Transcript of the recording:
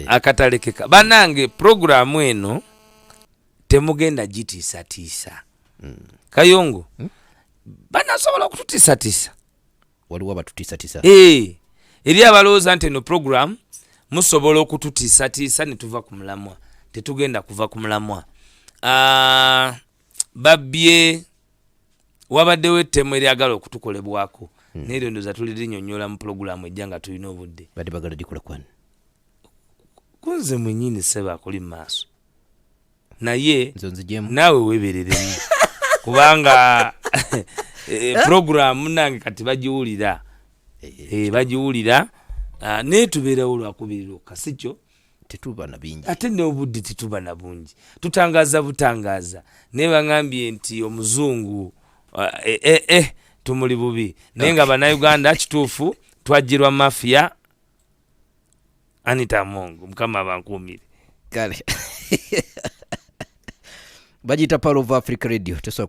Akatalekeka. Bannange, puroguramu eno temugenda gitiisatiisa. Kayongo, banasobola okututiisatiisa? Waliwo abatutiisatiisa. Eh, eri abalowooza nti eno puroguramu musobola okututiisatiisa ne tuva ku mulamwa, tetugenda kuva ku mulamwa. Ah, babbye, wabaddewo ettemu eryagala okutukolebwako, naye eryo ndowooza tulirinyonnyola mu puroguramu ejja nga tulina obudde. Badde bagala dikola kwani? Kunze mwenyini, seba, akuli mu maaso, naye Nze nzijemu. Naawe weebereremu, kubanga puroguramu nange kati bagiwulira. Bagiwulira. Ah, naye tubeerawo lwakubiri lwokka, si kyo? Tetuba na bingi. Ate n'obudde tetuba na bungi, tutangaaza butangaaza, naye baŋambye nti omuzungu tumuli bubi, naye nga Bannayuganda, kituufu twajjirwa mafia. Anita Mongo, Mukama abankuumire. Kale, bagiyita Pearl of Africa Radio, tesobola.